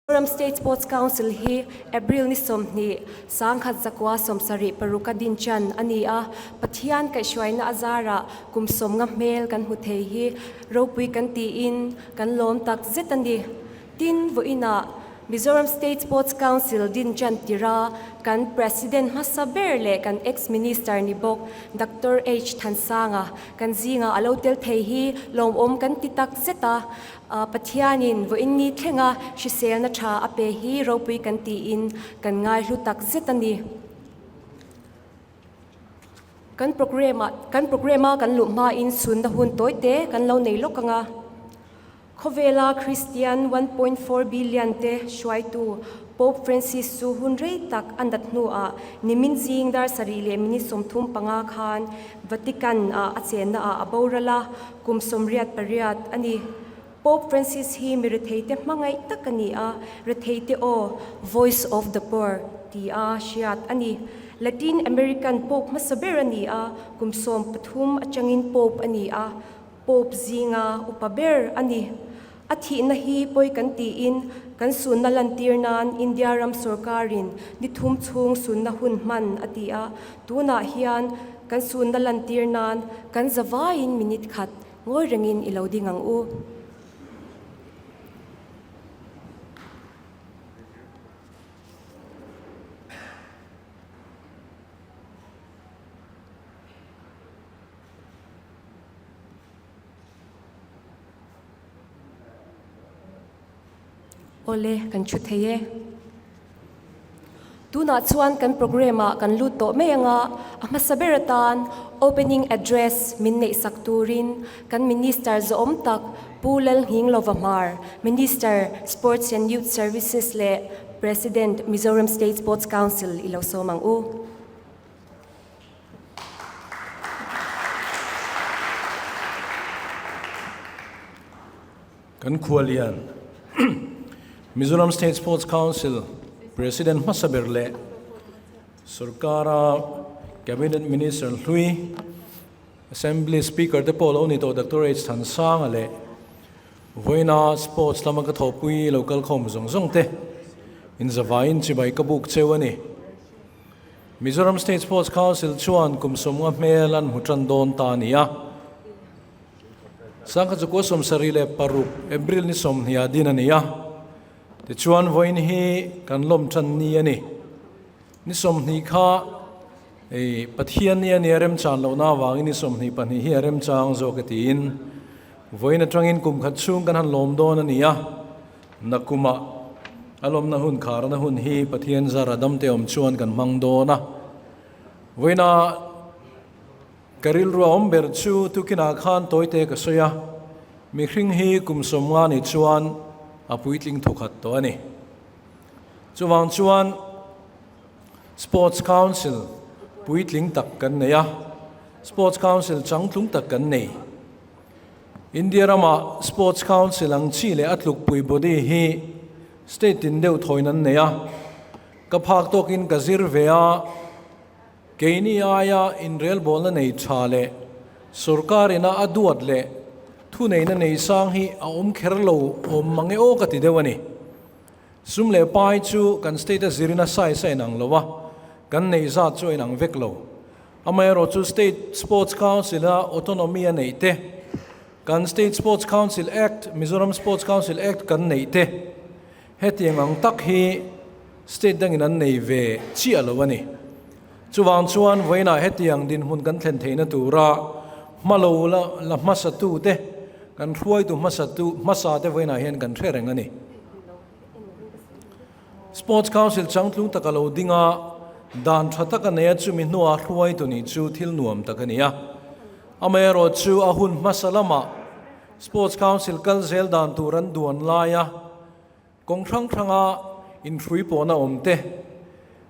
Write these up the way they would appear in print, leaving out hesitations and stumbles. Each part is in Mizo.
Mizoram State Sports Council hi April ni 20, 1976 a din chan a ni a, Pathian kaihhruaina a zarah kum 50 hmel kan hmu thei hi ropui kan tiin kan lawm tak zet a ni. Tin, vawiinah Mizoram State Sports Council din chan tira kan President hmasa ber leh kan ex-Minister ni bawk Doctor H. Thansanga kan zingah a lo tel thei hi lawmawm kan ti tak zet a. Pathianin vawiinni thlenga hriselna tha a pe hi ropui kan tiin kan ngaihlu tak zet a ni. Kan programme-ah kan programme-a kan luh hmain chhunna hun tawi te kan lo nei lawk ang a. Khawvela Kristian 1.4 billion te hruaitu Pope Francis chu hun rei tak a nat hnuah nimin zing dar sarih leh minute 35 khan Vatican-ah a chennaah a boral a, Kum 88 a ni. Pope Francis hi mi retheite hmangaih tak a ni a, retheite aw, Voice of the Poor, ti a hriat a ni. Latin American Pope hmasa ber a ni a, kum 13 atangin Pope a ni a, Pope zinga upa ber a ni. A thihna hi pawi kan tiin kan sunna lantir nan India ram sorkarin ni thum chhung sunna hun hman a ti a, tunah hian kan sunna lantir nan kan zavaiin minute khat ngawi rengin i lo ding ang u. Awle, kan thu thei e. Tunah chuan kan programme ah kan lut tawh mai anga, a hmasa ber atan opening address min neih sak turin kan Minister zawhawm tak Pu Lalnghinglova Hmar, Minister, Sports and Youth Services leh President, Mizoram State Sports Council i lo sawm ang u. Kan khualian Mizoram State Sports Council President hmasa ber leh sorkara Cabinet Minister hlui Assembly Speaker te pawh lo ni tawh Doctor H Thansanga leh vawiina sports lama ka thawhpui lo kalkhawm zawng zawng te inzavaiin chibai ka buk cheu a ni. Mizoram State Sports Council chuan kum 50 hmel an hmu tan dawn ta a ni a. 1976 April ni 20 ah din a ni a. Tichuan vawiin hi kan lawm tan ni a ni. Ni 20 kha ei Pathian ni a ni a remchan lohna avangin ni 22 hi a remchang zawk e tiin vawiin atangin kum khat chhung kan han lawm dawn a ni a. Nakumah a lawmna hun kharna hun hi Pathian zara damte awm chuan kan hmang dawn a. Vawiina ka rilru a awm ber chu tukinah khan tawite ka sawi a, mihring hi kum 50 ni chuan a puitling thawkhat tawh a ni. Chuvang chuan Sports Council puitling tak kan nei a, Sports Council changtlung tak kan nei. India rama Sports Council ang chi leh a tlukpui body hi state tin deuh thawiin an nei a, ka phak tawkin ka zir ve a, keini aia inrelbawlna nei tha leh sorkar ina a duat leh thuneihna nei sang hi a awm kher lo awm mang e aw ka ti deuh a ni. Sum leh pai chu kan state a zirin a size a inang lo a, kan neih zat chu a inang vek lo. Amaherawhchu State Sports Council a autonomy a neih te, kan State Sports Council Act, Mizoram Sports Council Act kan neih te, hetiang ang tak hi state dangin an nei ve chiah lo a ni. Chuvang chuan vawiinah hetiang dinhmun kan thlen theihna tura hma lo la la hmasatu te, kan hruaitu hmasatu hmasa te vawiinah hian kan hre reng a ni. Sports Council changtlung taka lo ding a, dan tha tak a nei a, chumi hnuah hruaitu nih chu thil nuam tak a ni a. Amaherawh chu a hun hmasa lamah Sports Council kal zel dan tur an duan lai a, kawng hrang hranga inhrui pawhna awm te,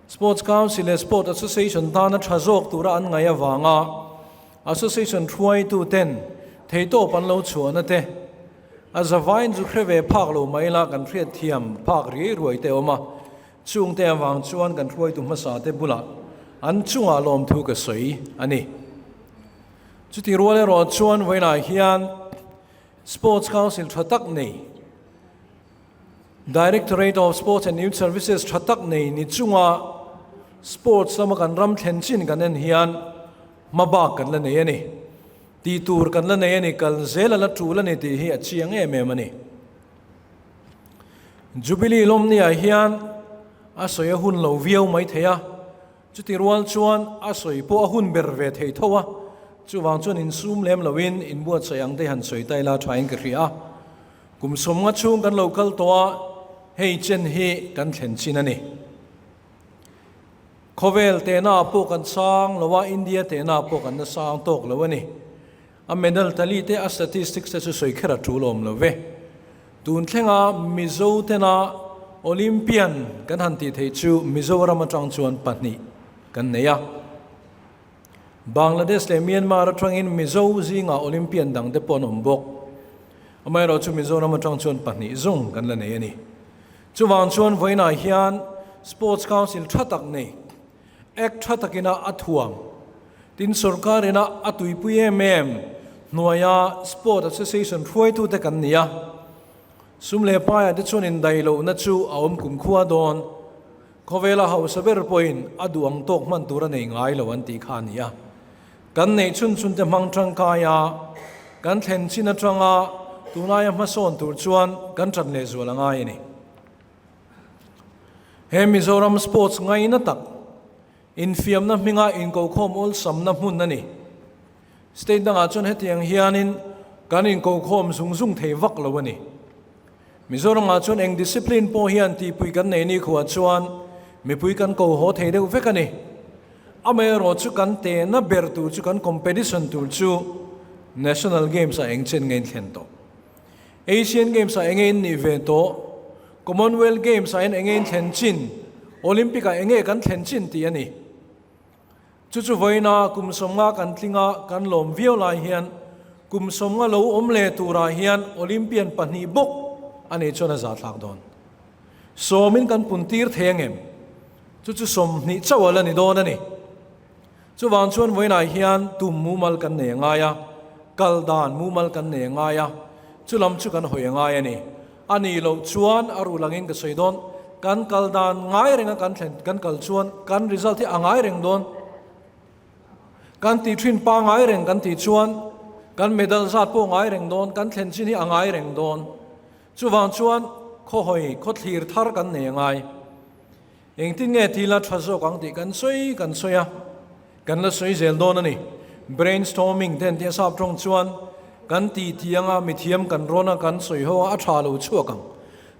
Sports Council leh Sport Association tana tha zawk tura an ngaih avanga Association hruaitu ten theihtawp an lo chhuahna te, A zavain chu hre ve phak lo mai la, kan hriat thiam phak riai ruai te awm a, chungte avang chuan kan hruaitu hmasa te bulah an chungah lawmthu ka sawi a ni. Chuti rual erawh chuan vawiinah hian Sports Council tha tak nei. Directorate of Sports and Youth Services tha tak nei ni chunga sports lama kan ram thlen chin kan en hian hmabak kan la nei a ni. Tih tur kan la nei a ni, kal zel a la tul a ni tih hi a chiang em em a ni. Jubilee lawmniah hian a sawi a hun lo viau mai thei a, chuti rual chuan a sawi pawh a hun ber ve thei tho a, chuvang chuan insum lem loin inbuatsaih ang te han sawi ta ila thain ka hria a. Kum sawmnga chhung kan lo kal tawh a, hei chen hi kan thlen chin a ni. Khawvel tehna pawh kan sang lo a, India tehna pawh kan la sang tawk lo a ni. A medal tali te a statistics te chu sawi kher a tul awm lo ve. Tun thlenga Mizo tena Olympian kan han tih theih chu Mizoram atang chuan pahnih kan nei a. Bangladesh leh Myanmar atangin Mizo zingah Olympian dang te pawh an awm bawk. Amaherawhchu Mizoram atang chuan pahnih zawng kan la nei a ni. Chuvang chuan vawiinah hian Sports Council tha tak nei, Act tha takina a thuam, tin sorkar ina a tuipui em em hnuaia Sport Association hruaitute kan ni a. Sum leh paiah te chuan indaih lohna chu a awm kumkhua dawn. Khawvela hausa ber pawhin a duh ang tawk hman tur a nei ngai lo an tih kha a ni a. Kan neih chhun chhun te hmang tangkai a, kan thlen chin atanga tunlaia hmasawn tur chuan kan ṭan lehzual a ngai a ni. He Mizoram sports ngaina tak, infiamna hminga inkokhawm awlsamna hmun a ni. State dangah chuan hetiang hianin kan inkokhawm zung zung thei vak lo a ni. Mizoramah chuan eng discipline pawh hian tihpui kan nei ni khuah chuan mipui kan ko haw thei deuh vek a ni. Amaherawh chu kan tehna ber tur chu kan competition tur chu National Games ah eng chen nge in thlen tawh? Asian Games ah enge in nih ve tawh? Commonwealth Games ah hian enge in thlen chin? Olympic ah enge kan thlen chin tih a ni. Chu chu vawiina kum sawmnga kan tlinga kan lawm viau lai hian kum sawmnga lo awm leh turah hian Olympian pahnih bawk a nih chuan a zahthlak dawn. Sawmin kan pun tir thei angem? Chu chu 20 chauh a la ni dawn a ni. Chuvang chuan vawiinah hian tum mumal kan nei a ngai a, kal dan mumal kan nei a ngai a, chu lam chu kan hawi a ngai a ni. A nih loh chuan a ruh langin ka sawi dawn, kan kal dan ngai renga kan thlen kan kal chuan kan result hi a ngai reng dawn. Kan tih thin pa ngai reng kan tih chuan kan medal zat pawh ngai reng dawn, kan thlen chin hi a ngai reng dawn. Chuvang chuan khawhawi khawthlir thar kan nei a ngai. Engtin nge thil a tha zawk ang tih kan sawi kan sawi a, kan la sawi zel dawn a ni. Brainstorming te an tih a sap tawng chuan kan tih tih anga mithiam kan rawn a, kan sawi ho a, a tha lo chhuak ang.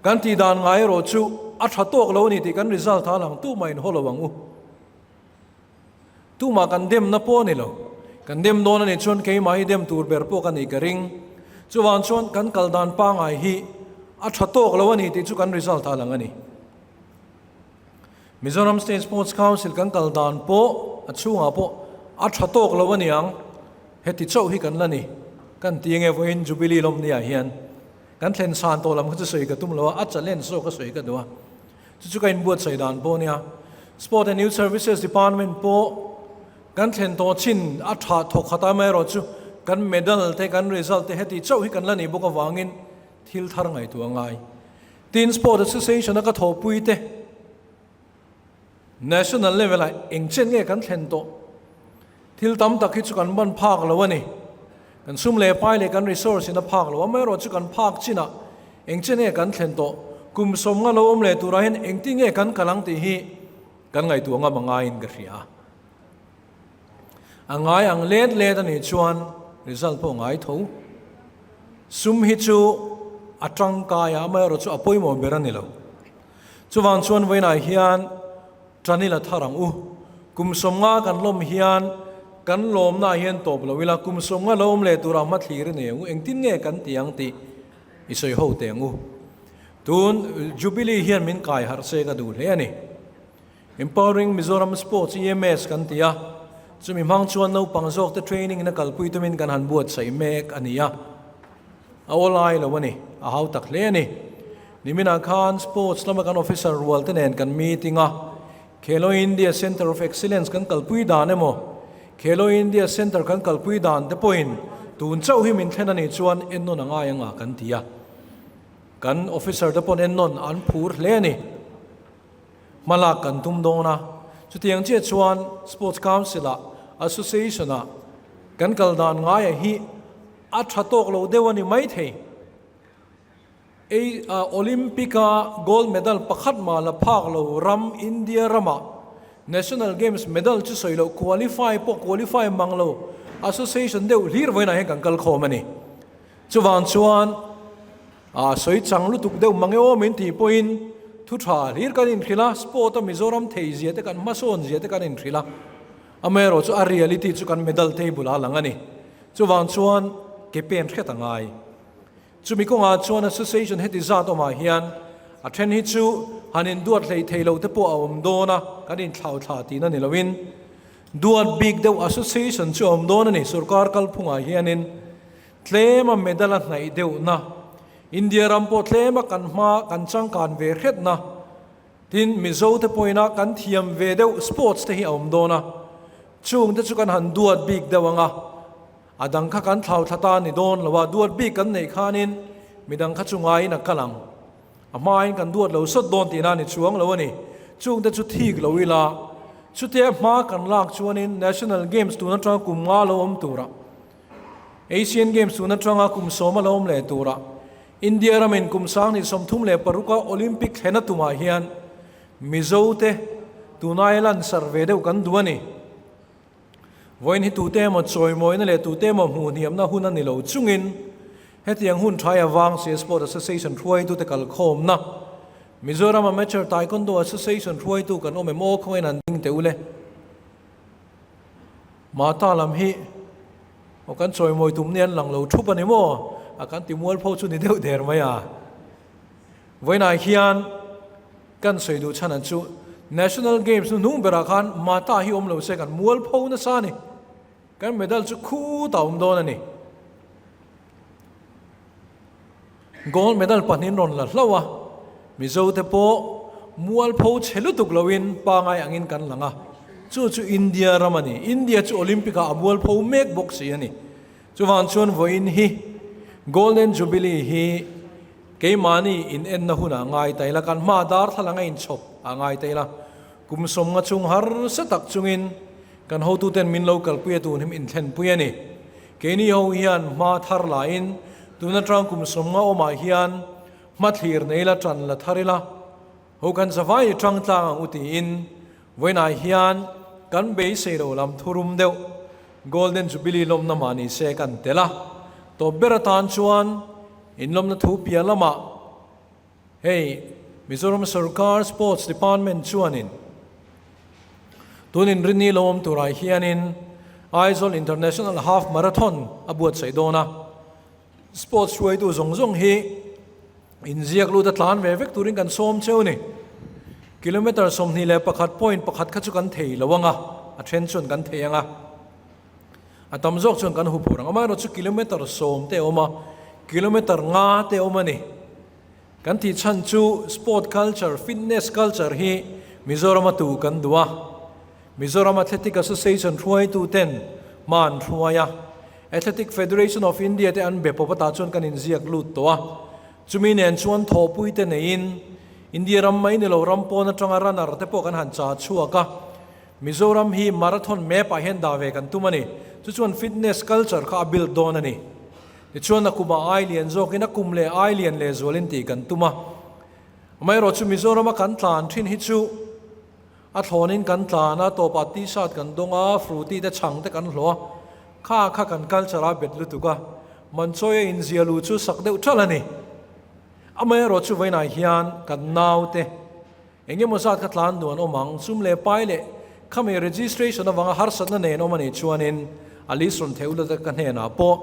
Kan tih dan ngai erawh chu a tha tawk lo a ni tih kan result a lang tumah in haw lo ang u. Tumah kan demna pawh a ni lo. Kan dem dawn a nih chuan keimah hi dem tur ber pawh ka nih ka ring. Chuvang chuan kan kal dan pangngai hi a tha tawk lo a ni tih chu kan result a lang a ni. Mizoram State Sports Council kan kal dan pawh a chhungah pawh a tha tawk lo a niang. Heti chauh hi kan la ni. Kan ti enge vawiin Jubilee lawmniah hian kan thlen san tawh lam kha chu sawi ka tum lo a, a challenge zawk ka sawi ka duh a. Chu chu ka inbuatsaih dan pawh a nia. Sport and Youth Services Department pawh kan thlen tawh chin a tha thawk khat a, amaherawh chu kan medal te kan result te heti chauh hi kan la nih bawk avangin thil thar ngaihtuah a ngai. Tin, Sport Association a ka thawhpui te National level ah eng chen nge kan thlen tawh? Thil tam tak hi chu kan ban phak lo a ni. Kan sum leh pai leh kan resource in a phak lo a, amaherawh chu kan phak chinah eng chen nge kan thlen tawh? Kum sawmnga lo awm leh turah hian engtin nge kan kal ang tih hi kan ngaihtuah ngam a ngaiin ka hria. A ngai ang let let a nih chuan result pawh ngai tho. Sum hi chu a tangkai a, amaherawh chu a pawimawh ber a ni lo. Chuvang chuan vawiinah hian tan ila thar ang u. Kum sawmnga kan lawm hian kan lawmnaah hian tawp lo ila, kum sawmnga lo awm leh turah hmathlir i nei ang u, engtin nge kan ti ang tih i sawi ho teh ang u. Tun Jubilee hian min kai harh se ka duh hle a ni. Empowering Mizoram Sports, EMS, kan ti a, chumi hmang chuan naupang zawkte training in a kalpui tumin kan han buatsaih mek a ni a, a awlai lo a ni, a hau tak hle a ni. Niminah khan Sports lama kan officer rualte nen kan meeting a, Khelo India Centre of Excellence kan kalpui dan emaw, Khelo India Centre kan kalpui dan te pawhin tun chauh hi min thlen a nih chuan ennawn a ngai anga kan ti a. Kan officer te pawn ennawn an phur hle a ni. Hmalak kan tum dawn a, chutiang chiah chuan Sports Council ah, Association ah kan kal dan ngaia hi a tha tawk lo deuh a ni maithei. Ei Olympic a gold medal pakhat mah la phak lo ram India ramah National Games medal chu sawi loh qualify pawh qualify mang lo association deuh hlir vawiinah hian kan kal khawm a ni. Chuvang chuan a sawi chang lutuk deuh mang e aw min tih pawhin thu tha hlir kan inhrilh a, sport a Mizoram thei zia te kan hmasawn zia te kan inhrilh a, amaherawhchu a reality chu kan medal table ah a lang a ni. Chuvang chuan ke pen hret a ngai. Chumi kawngah chuan association heti zat awmah hian a then hi chu han induat hlei thei lo te pawh a awm dawn a, kan inthlau thla tihna ni loin duat bik deuh association chu a awm dawn a ni. Sorkar kalphungah hianin tlema medal a hnaih deuhna, India ram pawh tlema kan hma kan changkan ve hretna, tin Mizo te pawhina kan thiam ve deuh sports te hi a awm dawn a, chung te chu kan han duat bik deuh ang a. A dang kha kan thlau thla ta ni dawn lo a, duat bik kan neih khanin midang kha chu ngaiin a kal ang. A hmain kan duat lo sawt dawn tihna ni chuang lo a ni. Chungte chu thik lo ila, chutia hma kan lak chuanin National Games tun atanga kum nga lo awm turah, Asian Games tun atanga kum sawma lo awm leh turah, India ramin kum 2036 a Olympic thlena tumah hian Mizote tunai lansar ve deuh kan duh a ni. Vawiin hi tute emaw chawimawina leh tute emaw hmuh hniamna hun a ni lo chungin hetiang hun thai avang sia Sport Association hruaitute kalkhawmna Mizoram Amateur Taekwondo Association hruaitu kan awm em aw khawngin han ding teh u le. Mata lam hi aw kan chawimawi tum ni an lang lo thup a ni maw? A kan ti mualpho chu ni deuh der mai a. Vawiinah hian kan sawi duh chhan an chu National Games nu hnung berah khan Mata hi awm lo se kan mualpho nasa a ni. Kan medal chu khutah a awm dawn a ni. Gold medal pahnihin rawn la hlauh a, Mizo te pawh mualpho chhe lutuk loin pangai angin kan lang a, chu chu India ram a ni. India chu Olympic ah a mualpho mek bawk si a ni. Chuvang chuan vawiin hi Golden Jubilee hi keimahni in enna hunah ngai ta ila, kan hma darthlalang a inchhawp ah ngai ta ila, kum sawmnga chung harsa tak chungin kan hotuten min lo kalpui a tun hi min thlenpui a ni. Keini ho hian hma thar lahin tun atang kum sawmnga awmah hian hma thlir nei ila, tan la thar ila, ho kan zavai i tang tlang ang u tiin vawiinah hian kan beisei lo lam thurum deuh Golden Jubilee lawmna mah ni se kan tel a, tawp ber atan chuan inlawmna thu piah lamah hei Mizoram Sorkar Sports Department chuanin tun inrinni lo awm turah hianin Aizawl International Half Marathon a buatsaih dawn a, Sports hruaitu zawng zawng hi inziak lut a tlan ve vek turin kan sawm cheu ni. Kilometre 21.1 kha chu kan thei lo ang a, a then chuan kan thei ang a, a tam zawk chuan kan huphur ang. Amaherawhchu kilometre 10 te a awm a, kilometre 5 te a awm a ni. Kan tih chhan chu sport culture, fitness culture hi Mizoram a tu kan duh a. Mizoram Athletic Association hruaitu ten hma an hruai a, Athletic Federation of India te an be pawp atah chuan kan inziak lut tawh a. Chumi nen chuan thawhpui te neiin India ram mai ni lo ram pawn atanga runner te pawh kan han chah chhuak a. Mizoram hi marathon map ah hian dah ve kan tum a ni. Chu chuan fitness culture kha a build dawn a ni. Tichuan a kumah ai lian zawkin a kum leh ai lian lehzualin tih kan tum a. Amaherawhchu Mizorama kan tlan thin hi chu a thlawnin kan tlan a, tawpah t-shirt kan dawng a, fruity te chhang te kan hlawh a, kha kha kan culture a bet lutuk a, Manchawi a inzia lu chu sak deuh ṭalh a ni. Amaherawhchu vawiinah hian kan naute eng emaw zat kha tlan duh an awm ang, sum leh pai leh khami registration avanga harsatna nen awm a nih chuanin a list rawn theh ula ka hnenah pawh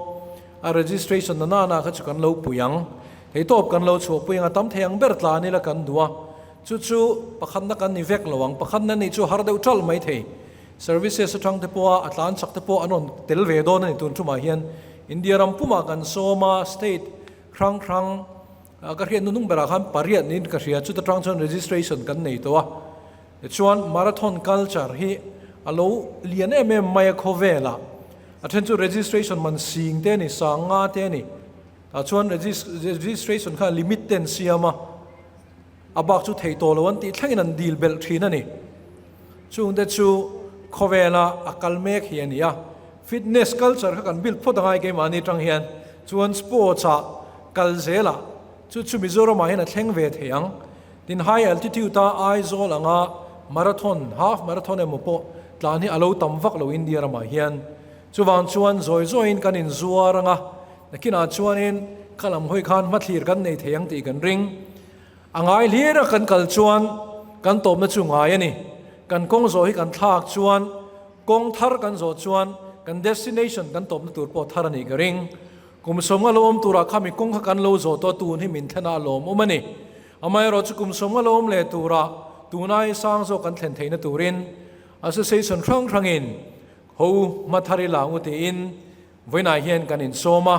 a registration na nana kha chu kan lo pui ang, theitawp kan lo chhuahpui ang a, tam thei ang ber tlan ila kan duh a. Chu chu pakhatna kan ni vek lo ang, pakhatna nih chu har deuh ṭalh mai thei. Services aṭang te pawha a tlan chak te pawh an rawn tel ve dawn a ni tun ṭumah hian. India ram pumah kan sawm a, state hrang hrang ka hriat hnunung berah khan pariat niin ka hria, chuta ṭang chuan registration kan nei tawh a. Tichuan marathon culture hi a lo lian em em mai a khawvelah. A ṭhen chu registration man sing te a ni, sang nga te a ni. Tah chuan registration kha limit te an siam a, a bak chu thei tawh lo an tih thlengin an dil belh thin a ni. Chungte chu khawvela a kal mek hi a ni a, fitness culture kha kan build phawt angai keimahni atang hian chuan sports ah kal zelah chu chu Mizoramah hian a thleng ve thei ang. Tin high altitude a Aizawl anga marathon, half marathon emaw pawh tlan hi a lo tam vak lo India ramah hian. Chuvang chuan zawi zawiin kan inzuar anga nakinah chuanin kha lam hawi khan hmathlir kan nei thei ang tih kan ring. A ngai hlir a kan kal chuan kan tawpna chu ngai a ni. Kan kawng zawh hi kan thlak chuan kawng thar kan zawh chuan kan destination kan tawpna tur pawh thar a nih ka ring. Kum sawmnga lo awm turah kha mi kawng kha kan lo zawh tawh tun hi min thlen a lawmawm a ni. Amaherawhchu kum sawmnga lo awm leh turah tunai sang zawk kan thlen theihna turin association hrang hrangin ho hmathar i lang u tiin Vawiinah hian kan insawm a,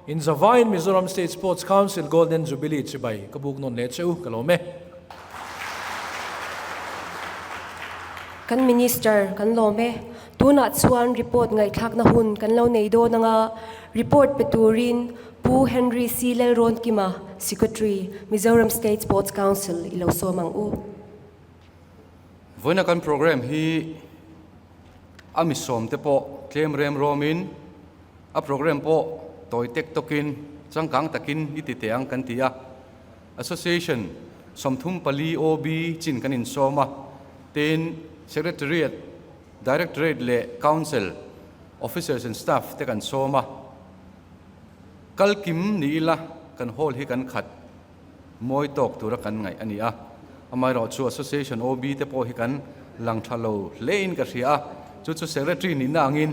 inzavaiin Mizoram State Sports Council Golden Jubilee chibai ka buk nawn leh che u, ka lawm e. Kan Minister kan lawm e. Tunah chuan report ngaihthlakna hun kan lo nei dawn anga, report pe turin Pu Henry C. Lalrawnkima, Secretary, Mizoram State Sports Council i lo sawm ang u. Vawiina kan program hi a mi sawmte pawh tlem rem rawmin a program pawh tawi tek tawkin changkang takin i ti teh ang kan ti a. Association 34 OB chin kan insawm a, tin Secretariat, Directorate leh Council officers and staff te kan sawm a. Kal kim ni ila kan hall hi kan khat mawi tawk tura kan ngaih a ni a, amaherawh chu Association OB te pawh hi kan lang tha lo hlein ka hria a, chu chu Secretary nihna angin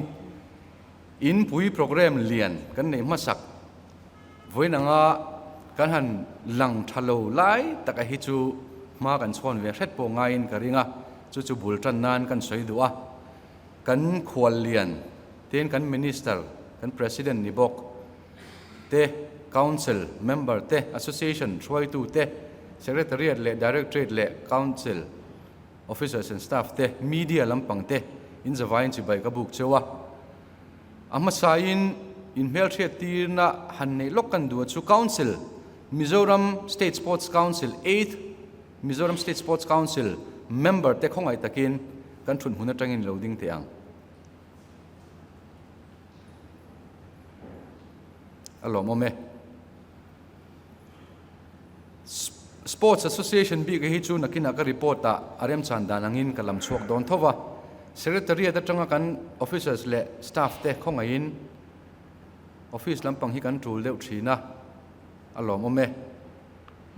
inpui programme lian kan neih hmasak vawiin anga kan han lang tha lo lai taka hi chu hma kan chhawn ve hret pawh ngaiin ka ring a, chu chu bul tan nan kan sawi duh a, kan khual lian ten kan Minister, kan President ni bawk. te, Council member te, Association hruaitu te, Secretariat leh Directorate leh Council officers and staff te, media lampang te in zavaiin chibai ka buk cheu a. A hmasain inhmelhriat tirna han neih lawk kan duh a chu Council, Mizoram State Sports Council, Eighth Mizoram State Sports Council member te khawngaih takin kan thunhmun atangin lo ding teh ang. A lawmawm e. Sports Association bik hi chu nakinah ka report ah a remchan dan angin ka lam chhuak dawn tho va. Secretariat atanga kan officers leh staff te khawngaihin office lampang hi kan tul deuh thin a, a lawmawm e.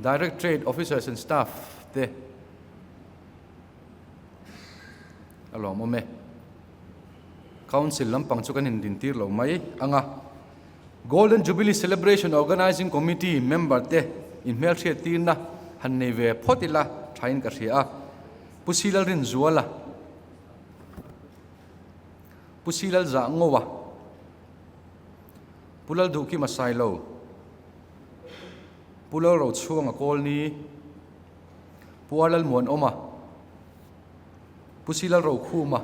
Directorate officers and staff te a lawmawm e. Council lampang chu kan indintir lo mai ang a. Golden Jubilee Celebration Organising Committee member te inhmelhriat tirna han nei ve phawt ila thain ka hria a. Pu Silal Rinzuala, Pu Silal Zahngoa, Pu Lalduhkima Sailo, Pu Lalrochhuanga Kawlni, Pu Arlalmuanawma, Pu Silal Rokhuma,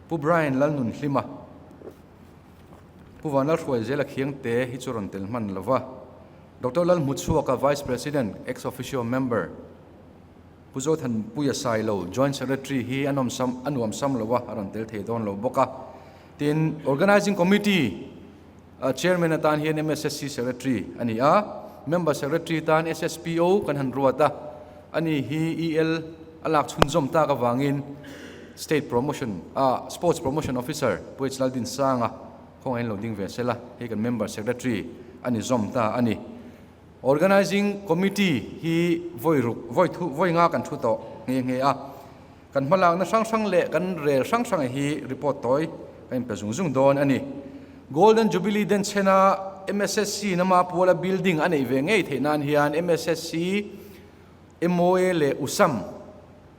Pu Brian Lalnunhlima, Pu Vanlalhruaizela Khiangte hi chu rawn tel hman lo va, Doctor Lalhmuchhuaka Vice President, Ex Officio Member, Pu Zothanpuia Sailo, Joint Secretary hi a nawmsam a nuamsam lo a, a rawn tel thei dawn lo bawk a. Tin, Organising Committee Chairman atan hian MSSC Secretary a ni a, Member Secretary tan SSPO kan han ruat a, ani hi EL a lak chhunzawm tak avangin State Promotion ah Sports Promotion Officer Pu H Laldinsanga khawngahin lo ding ve sela, hei kan Member Secretary a ni zawm ta a ni. Organising Committee hi vawi ruk vawi thu vawi nga kan thu tawh nghe nghe a, kan hmalakna hrang hrang leh kan rel hrang hrang hi report tawi kan inpe zung zung dawn a ni. Golden Jubilee denchhena MSSC nama puala building a neih ve ngei theih nan hian MSSC, MOA leh USAM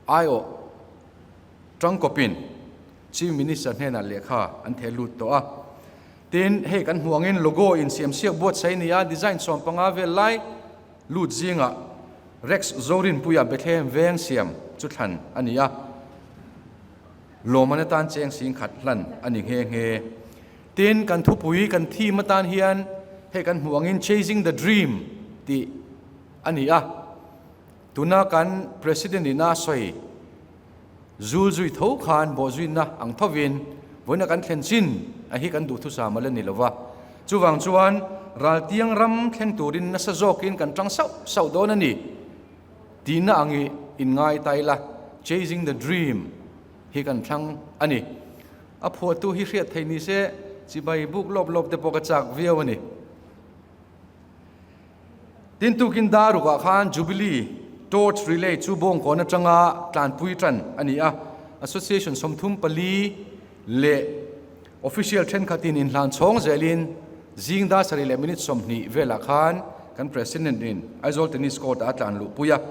aiawh tangkawpin Chief Minister hnenah lehkha an theh lut tawh a. Tin, hei kan hmuh angin logo insiamsiak buatsaih a ni a, design 15 vel lai lut zingah Rex Zorinpuia Bethlehem veng siam chu thlan a ni a, lawmman atan cheng sing khat hlan a ni nghe nghe. Tin, kan thupui kan theme atan hian hei Hei kan hmuh angin Chasing the Dream tih a ni a. Tuna kan President in a sawi zul zui tho khan bawhzuina ang thovin vawiina kan thlen chin a hi kan duhthusam a la ni lo va. Chuvang chuan raltiang ram thleng turin nasa zawkin kan tang sauh sauh dawn a ni tihna ang i inngai ta ila Chasing the Dream hi kan thlang a ni. A phuahtu hi hriat thei ni se chibai buk lawp lawp te pawh ka chak viau a ni. Tin tukin dar rukah khan Jubilee Torch Relay chu Bawngkawn atanga tlanpui tan a ni a, Association 34 leh Official thenkhatin inhlan chhawng zelin zing dar sarih leh minute 20 velah khan kan President in Aizawl Tennis Court ah a tlan luhpui a.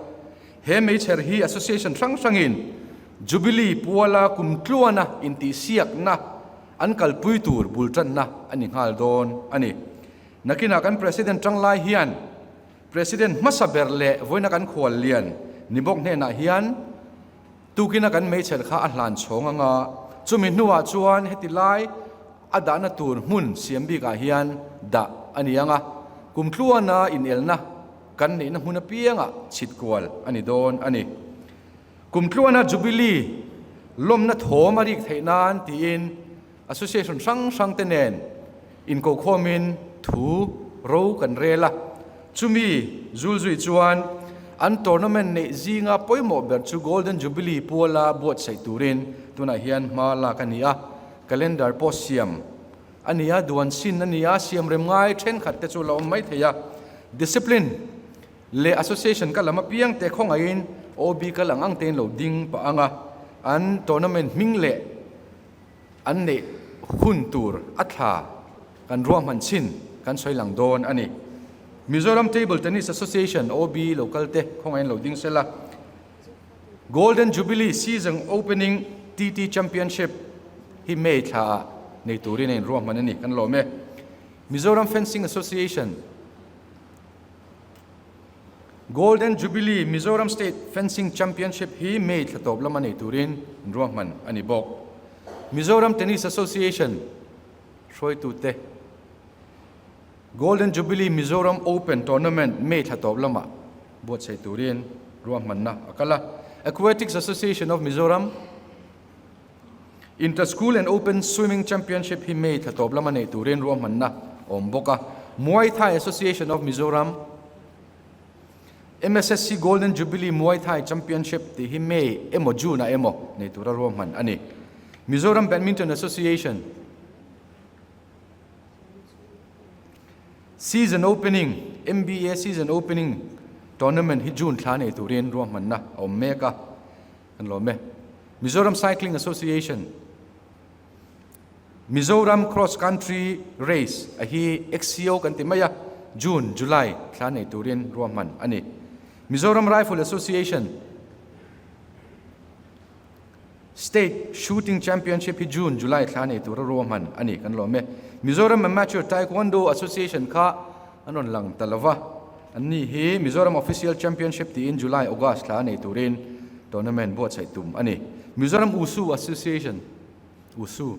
He meichher hi Association hrang hrangin Jubilee puala kum tluana intihsiakna an kalpui tur bul tanna a ni nghal dawn a ni. Nakinah kan President tanglai hian President hmasa ber leh vawiina kan khual lian ni bawk hnenah hian tukina kan meichher kha a hlan chhawng anga chumi hnuah chuan heti lai a dahna tur hmun siam bikah hian dah a ni anga kum tluana inelna kan neihna hmun apiangah chhit kual a ni dawn a ni. Kum tluana Jubilee lawmna thawm a rik theih nan tiin Association hrang hrang te nen inkokhawmin thu ro kan rel a, chumi zulzui chuan an tournament neih zinga pawimawh ber chu Golden Jubilee puala buatsaih turin tunah hian hma lak a ni a, calendar pawh siam a ni a, duan sin a ni a, siam rem ngai thenkhat te chu la awm mai thei a, discipline leh association ka lam apiang te khawngaihin OB kal ang ang tein lo ding pah ang a, an tournament hming leh An neih hun tur a thla kan ruahman chin kan sawi lang dawn a ni. Mizoram Table Tennis Association OB local te khawngaihin lo ding sela. Golden Jubilee Season Opening TT Championship hi May thla ah nei turin a inruahman a ni kan lawm e. Mizoram Fencing Association Golden Jubilee Mizoram State Fencing Championship hi May thla tawp lama nei turin ruahman a ni bawk. Mizoram Tennis Association hruaitute Golden Jubilee Mizoram Open Tournament May thla tawp lama buatsaih turin ruahmanna a kal a. Aquatics Association of Mizoram Inter School and Open Swimming Championship hi May thla tawp lama nei turin ruahmanna a awm bawk a. Muay Thai Association of Mizoram MSSC Golden Jubilee Muay Thai Championship tih hi May emaw June ah emaw nei tura ruahman a ni. Mizoram Badminton Association Season Opening MBA Season Opening Tournament hi June thla nei turin ruahmanna a awm mek a. Kan lawm e. Mizoram Cycling Association, Mizoram Cross Country Race a hi XCO kan ti mai a, June, July thla nei turin ruahman a ni. Mizoram Rifle Association State Shooting Championship hi June, July thla nei tura ruahman a ni kan lawm e. Mizoram Amateur Taekwondo Association kha an rawn lang ta lova, an ni hi Mizoram Official Championship tiin July, August thla nei turin tournament buatsaih tum a ni. Mizoram Wushu Association, Wushu,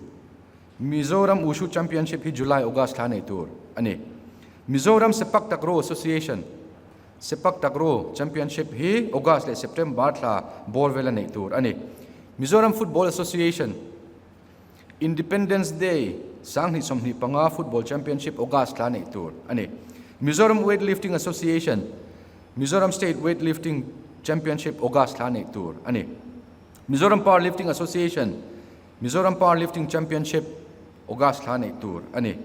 Mizoram Wushu Championship hi July, August thla nei tur a ni. Mizoram Sepak Takraw Association, Sepak Takraw Championship hi August leh September thla bawr vela neih tur a ni. Mizoram Football Association, Independence Day 2025 Football Championship August thla neih tur a ni. Mizoram Weightlifting Association, Mizoram State Weightlifting Championship August thla neih tur a ni. Mizoram Powerlifting Association, Mizoram Powerlifting Championship August thla neih tur a ni.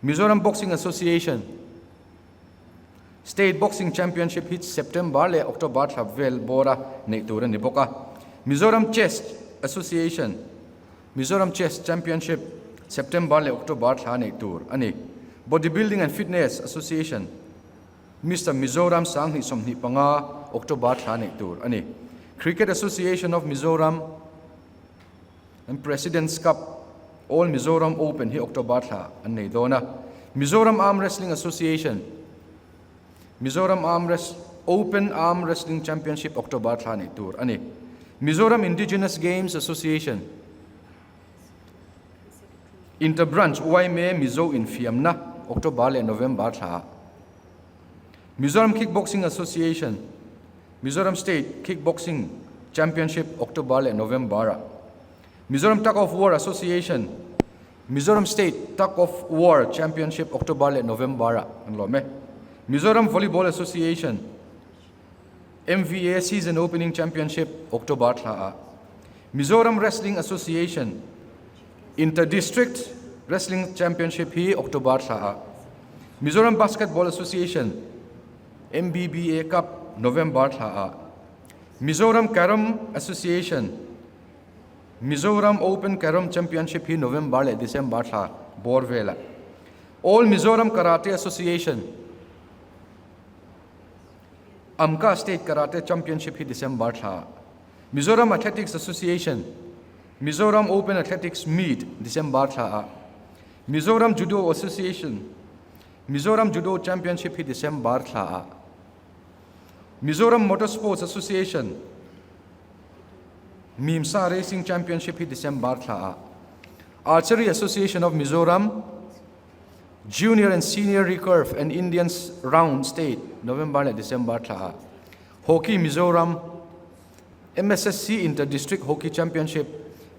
Mizoram Boxing Association, State Boxing Championship hi September leh October thla vel bawra neih tur a ni bawk a. Mizoram Chess Association, Mizoram Chess Championship September leh October thla neih tur a ni. Bodybuilding and Fitness Association, Mister Mizoram 2025 October thla neih tur a ni. Cricket Association of Mizoram and President's Cup All Mizoram Open hi October thla an nei dawn a. Mizoram Arm Wrestling Association, Mizoram Arm Open Arm Wrestling Championship October thla neih tur a ni. Mizoram Indigenous Games Association, Interbranch yma Mizo infiamna. October leh November thla ah. Mizoram Kickboxing Association, Mizoram State Kickboxing Championship October leh November ah. Mizoram Tug of War Association, Mizoram State Tug of War Championship October leh November ah an lawm e. Mizoram Volleyball Association, MVA Season Opening Championship October thla ah. Mizoram Wrestling Association, Inter-District Wrestling Championship hi October thla ah. Mizoram Basketball Association, MBBA Cup November thla ah. Mizoram Carrom Association, Mizoram Open Carrom Championship hi November leh December thla bawr velah. All Mizoram Karate Association, AMKA State Karate Championship hi December thla ah. Mizoram Athletics Association, Mizoram Open Athletics Meet December thla ah. Mizoram Judo Association, Mizoram Judo Championship hi December thla ah. Mizoram Motor Sports Association, Mimsa Racing Championship hi December thla ah. Archery Association of Mizoram, Junior and Senior Recurve and Indian Round State November leh December thla ah. Hockey Mizoram, MSSC Inter-District Hockey Championship,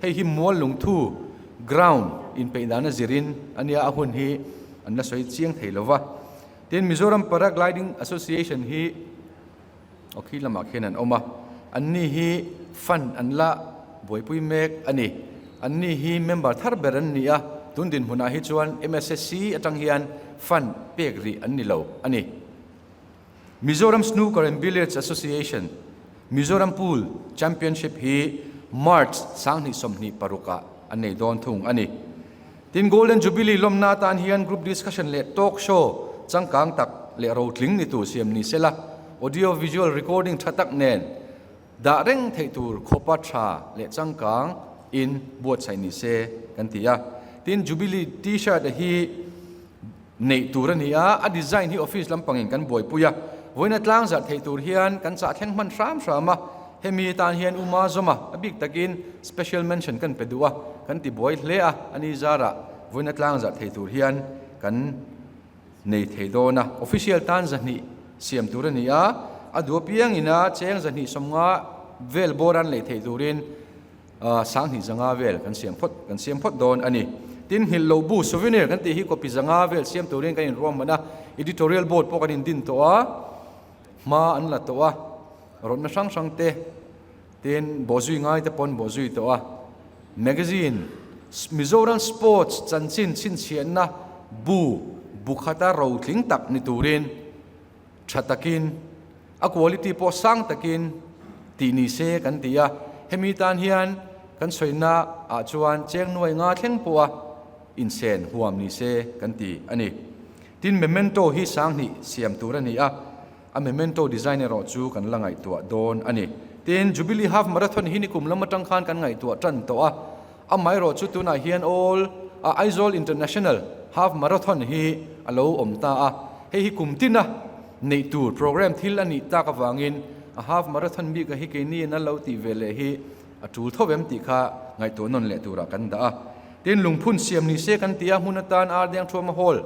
hei hi mual lungthu ground inpeih dana zirin ania a hun hi an la sawi chiang thei lova. Tin, Mizoram Paragliding Association hi aw khi lamah khian an awm a, anni hi fund an la buaipui mek a ni. Anni hi member thar ber an ni a, tun dinhmunah hi chuan MSSC atang hian fund pek rih an ni lo a ni. Mizoram Snooker and Billiards Association Mizoram Pool Championship hi March 2026 ah an nei dawn thung a ni. Tin, Golden Jubilee lawmna atan hian group discussion leh talk show changkang tak leh rotling ni tur siam ni sela, audio visual recording tha tak nen dah reng theih tur khawpa tha leh changkang in buatsaih ni se kan ti a. Tin, Jubilee T-shirt a hi neih tur a ni a, a design hi office lampangin kan buaipui a, vawiina tlang zarh theih tur hian kan chah thleng hman hram hram a, hemi tan hian Uma zawma a bik takin special mention kan pe duh a, kan ti buai hle a, a ni zarah vawiina tlang zarh theih tur hian kan nei thei dawn a, official tan 200 siam tur a ni a, a duh apiangin a cheng 250 vel bawr an lei theih turin 2000 vel kan siam phawt kan siam phawt dawn a ni. Tin, nghilh lo bu souvenir kan tih hi copy 500 vel siam turin kan inruahman a, editorial board pawh kan indin tawh a, hma an la tawh a, rawtna hrang hrang te tin bawhzui ngai te pawh an bawhzui tawh a. Magazine, Mizoram Sports chanchin chhinchhiahna bu bu khata rotling tak ni turin tha takin, a quality pawh sang takin tih ni se kan ti a, hemi tan hian kan sawina ah chuan cheng nuai nga thleng pawha insen huam ni se kan ti a ni. Tin, memento hi 2000 siam tur a ni a, a memento design erawh chu kan la ngaihtuah dawn a ni. Tin, Jubilee Half Marathon hi nikum lam atang khan kan ngaihtuah tan tawh a, amaherawh chu tunah hian all Aizawl International Half Marathon hi a lo awm ta a, hei hi kum tina neih tur program thil a nih tak avangin a half marathon bik a hi keini in a lo tih ve leh hi a tul tho em tih kha ngaihtuah nawn leh turah kan dah a. Tin, lungphun siam ni se kan ti a, hmun atan Ardiang Thuama Hall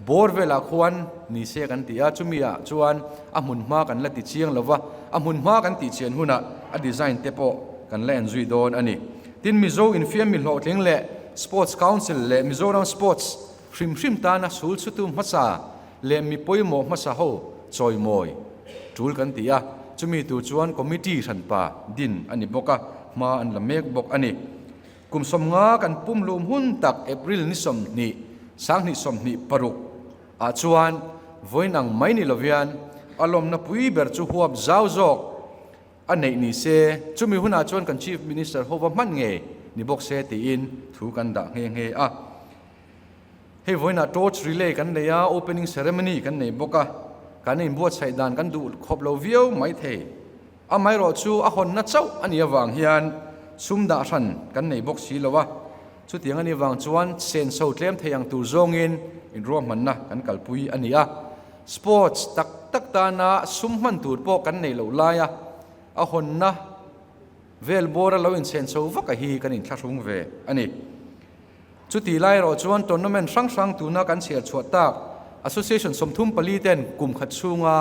bawr velah khuan ni se kan ti a, chumi ah chuan a hmun hma kan la ti chiang lo va, a hmun hma kan tih chian hunah a design te pawh kan la en zui dawn a ni. Tin, Mizo infiammi hlawhtling leh Sports Council leh Mizoram Sports Hrim hrim tana sul chhutu hmasa leh mi pawimawh hmasa ho chawimawi tul kan ti a, chumi tur chuan committee hranpa din a ni bawk a, hma an la mek bawk a ni. Kum 50 kan pumhlum hun tak April ni 20, 2026 ah chuan vawiin ang mai ni lovian a lawmna pui ber chu huap zau zawk a neih ni se, chumi hunah chuan kan Chief Minister hova hman ngei ni bawk se tiin thu kan dah nghe nghe a. Hei vawiinah torch relay kan nei a, opening ceremony kan nei bawk a, kan inbuatsaih dan kan duh khawp lo viau mai thei. Amaherawh chu a hawnna chauh a nih avang hian sum dah hran kan nei bawk si lo a, chutiang a nih avang chuan senso tlem thei ang tur zawngin inruahmanna kan kalpui a ni a. Sports tak tak tana sum hman tur pawh kan nei loh laia a hawnna vel bawra lo insenso vak a hi kan inthlahrung ve a ni. Chutih lai erawh chuan tournament hrang hrang tuna kan chhiar chhuah tak Association 34 ten kum khat chhunga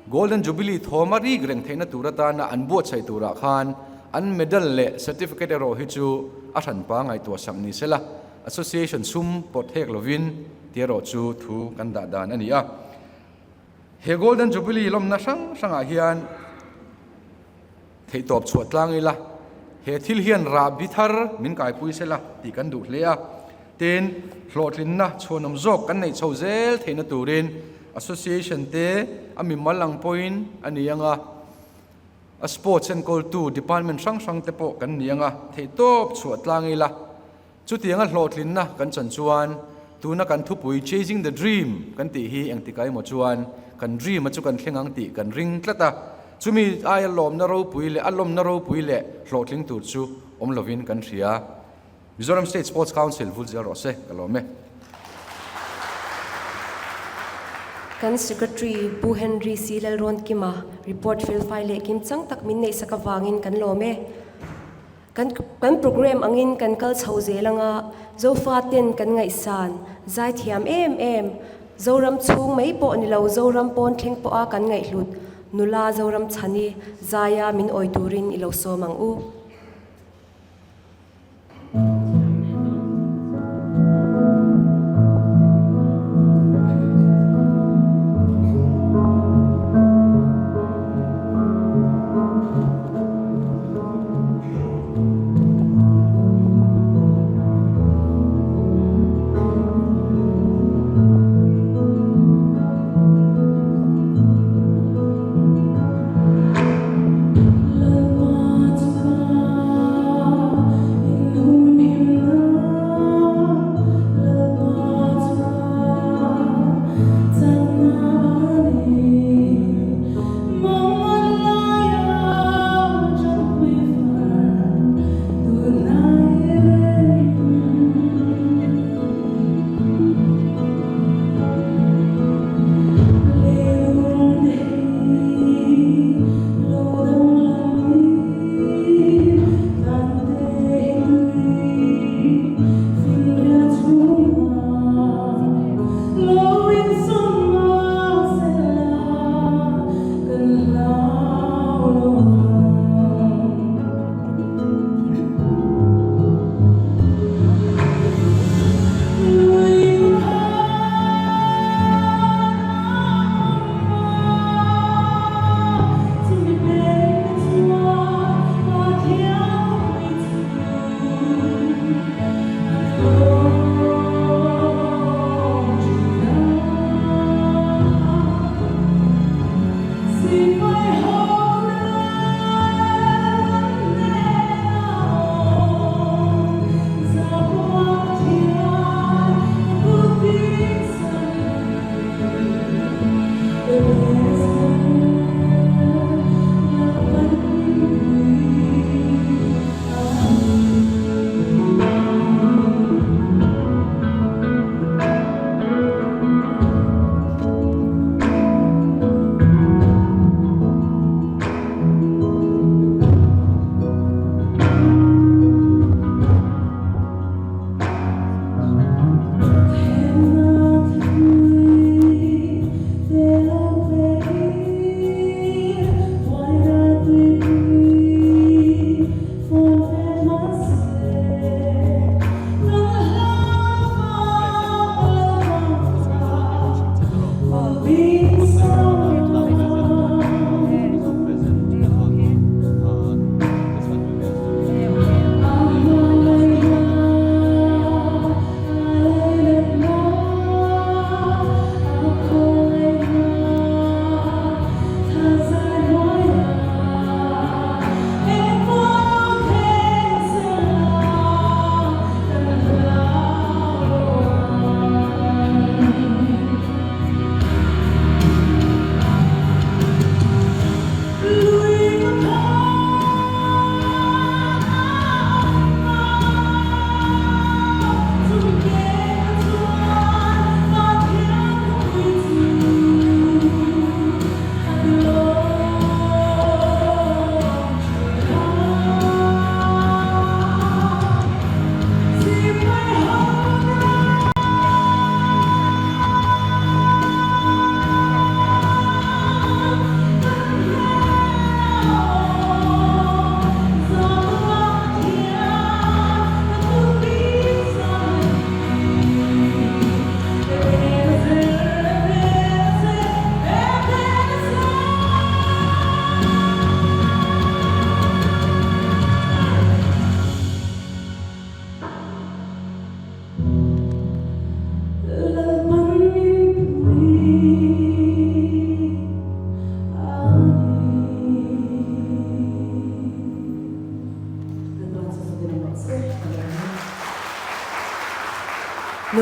Golden Jubilee thawm a rik reng theihna tur atana an buatsaih turah khan an medal leh certificate erawh hi chu a hranpa ngaihtuah sak ni sela Association sum pawt hek lovin tih erawh chu thu kan dah dan a ni a. He Golden Jubilee lawmna hrang hrangah hian Theihtawp chhuah tlang ila, he thil hian rahbi thar min kaipui sela tih kan duh hle a. Tin, hlawhtlinna chhuanawm zawk kan neih chho zel theihna turin Association te a mimal ang pawhin a ni ang a, a sports enkawltu department hrang hrang te pawh kan ni ang a, theihtawp chhuah tlang ila. Chutianga hlawhtlinna kan chan chuan tuna kan thupui Chasing the Dream kan tih hi engtikah emaw chuan kan dream a chu kan thleng ang tih kan ring tlat a, chumi aia lawmna ropui leh a lawmna ropui leh hlawhtling tur chu awm lovin kan hria. Mizoram State Sports Council vul zel rawh se, ka lawm e. Kan Secretary Pu Henry C. Lalrawnkima report felfai leh kimchang tak min neihsak avangin kan lawm e. Kan kan program angin kan kal chho zel anga, Zofa ten kan ngaihsan, zaithiam em em, Zoram chhung mai pawh ni lo Zoram pawn thleng pawha kan ngaihhlut nula Zoram chhani zaia min awi turin i lo sawm ang u.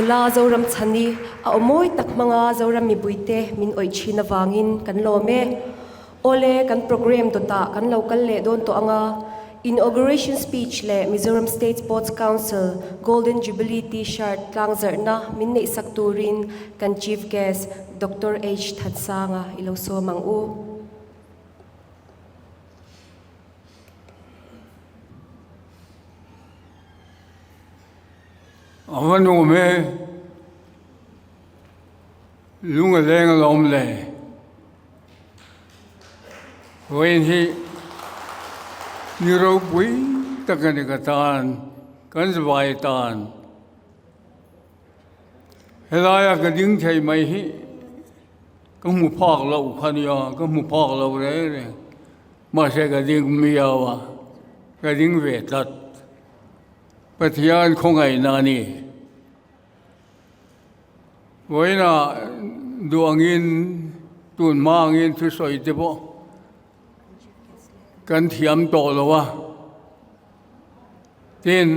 Nula Zoramchhani a aw mawi tak hmanga Zoram mipuite min awih thin avangin kan lawm e. Awle, kan programme dawtah kan lo kal leh dawn tawh anga Inauguration Speech leh Mizoram State Sports Council Golden Jubilee T-shirt tlangzarhna min neihsak turin kan Chief Guest Doctor H Thansanga i lo sawm ang u. A va nuam e, lung a leng alawm le. Vawiin hi ni ropui tak a ni ka tan, kan zavai tan. Helaia ka ding thei mai hi ka hmu phak loh kha nia, ka hmu phak lo reng reng. Mahse ka ding miau a, ka ding ve tlat. Pathian khawngaihna a ni. Vawiinah duh angin tun hma angin thusawi te pawh kan thiam tawh lo a. Tin,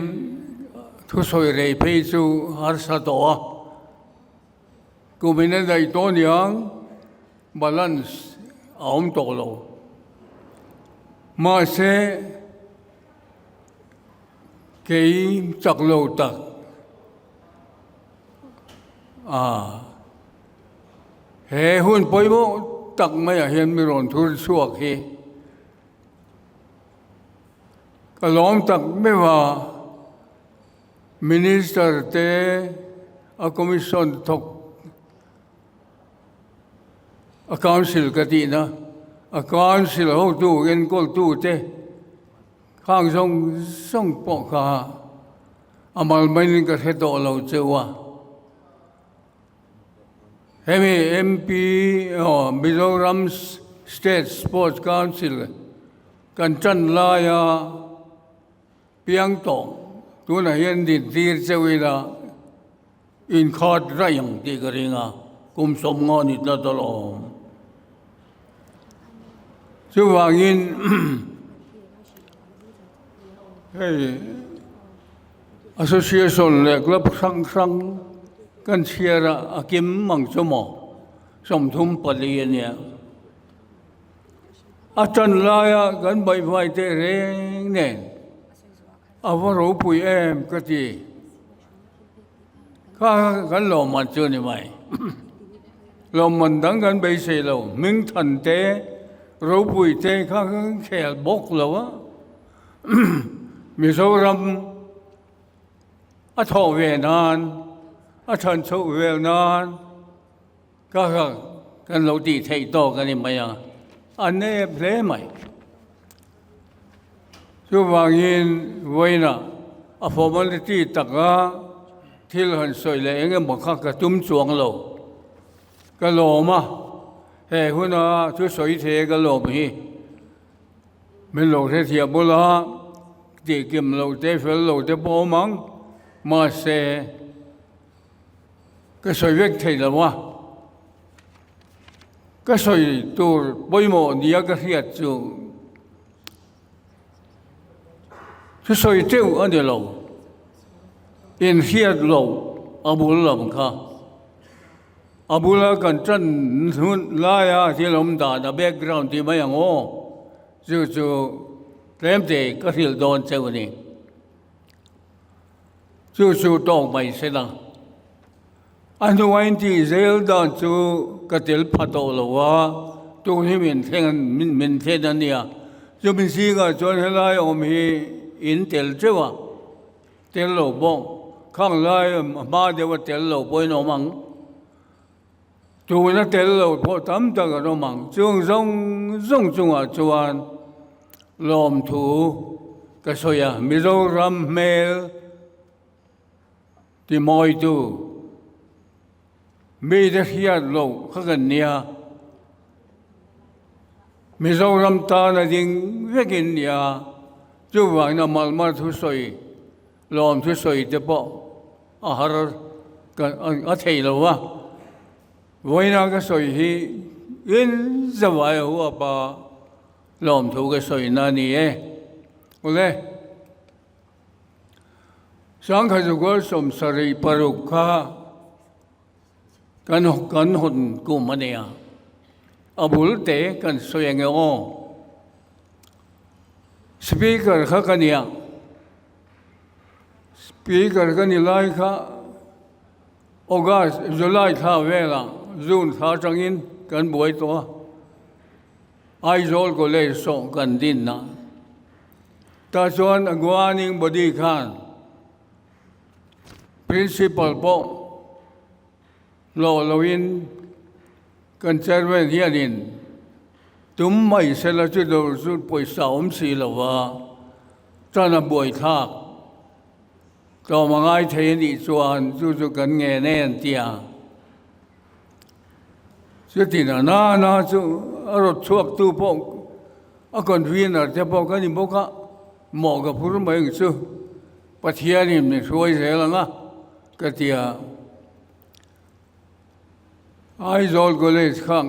thusawi rei phei chu harsa tawh a. Kumin a daih tawh aniang balance a awm tawh lo. Mahse, kei chak lo tak a he hun pawimawh tak maiah hian mi rawn thur chhuak hi ka lawm tak meuh a. Minister te a commission thawk a council ka tihna a council hotu enkawltu te khang zawng zawng pawh kha a mal maiin ka hre tawh lo cheu a. Hemi MP aw Mizoram State Sports Council kan tan laia Piang tawh, tunah hian dintir cheu ila inkhat raih ang tih ka ring a, kum 50 ni tlat alawm. Chuvangin hei association leh club hrang hrang kan chhiar a, a kim ang chu maw, 34 a nia. A tan laia kan baihvai teh reng nen a va ropui em ka ti. Kha kan lawmman chu ni mai. Lawmman dang kan beisei lo, hming than te, ropui te kha kan khel bawk lo a. Mizoram a thawh ve nan, a than chhoh vel nan, Ka kha kan lo tih theih tawk a ni mai a, a nep hle mai. Chuvangin vawiinah a formality taka thil han sawi leh eng emaw kha ka tum chuang lo. Ka lawm a, he huna thusawi thei ka lawm hi min lo hrethiam bula tihkim lo te fel lo te pawh awm ang, mahse, Ka sawi vek thei lo a, ka sawi tur pawimawh nia ka hriat chu thusawi teuh a ni lo, inhriat loh a bul lam kha. A bula kan tan hun laia thil awm dan a background tih mai ang aw, chu chu tlemte ka hrilh dawn cheu a ni. Chu chu tawk mai se la. A hnuaiin tih zel dan chu ka tel pha tawh lo a, tun hi min thleng min thlen a nia. Chumi zingah chuan helai awm hi in tel teuh a, tel lo bawk. Khang lai hma deuha tel lo pawhin awm ang. Tuna tel lo pawh tam tak an awm ang. Chung zawng zawng chungah chuan lawmthu ka sawi a, Mizoram hmel timawitu mite hriat loh kha kan nia. Mizoram tana ding vekin nia, chuvangin a malmal thusawi lawmthu sawi te pawh a har a thei lo a, vawiina ka sawi hi in zavai a huap a, lawmthu ka sawi na a ni e. Awle, 76% kha. Kan kan hawn kum a nia. A bul te kan sawi ang e aw. Speaker kha ka nia. Speaker ka ni lai kha August, July thla velah June thla atangin kan buai tawh a. Aizawl College sawh kan din a. Tah chuan a governing body khan Principal pawh hlawh loin kan chairman hianin tum mai sela chu dawr chu pawisa awm si lo va, tan a buaithlak tlawm a ngai thei a nih chuan chu chu kan ngen e an ti a. Chutin a nana chu a rawt chhuaktu pawh a convener te pawh ka ni bawk a, mawh ka phur mai ang chu. Pathianin min hruai zel ang a, ka ti a. Aizawl College kha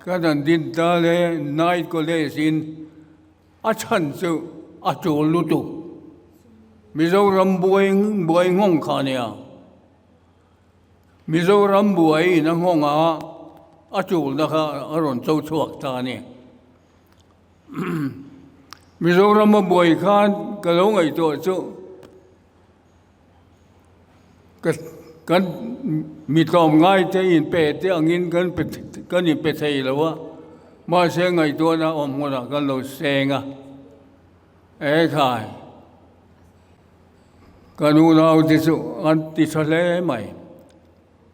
ka dan din ta le Night College in a chhan chu a tul lutuk. Mizoram buai buai nghawng kha a nia. Mizoram buai in a nghawng a, a tulna kha a rawn cho chhuak ta a ni. Mizoram a buai khan ka lo ngaihtuah chu ka kan mi tlawmngai te inpe te angin kan pe kan inpe thei lo a, mahse ngaihtuahna awm hmunah kan lo seng a, ekhai ka nunau te chu an ti tha hle mai.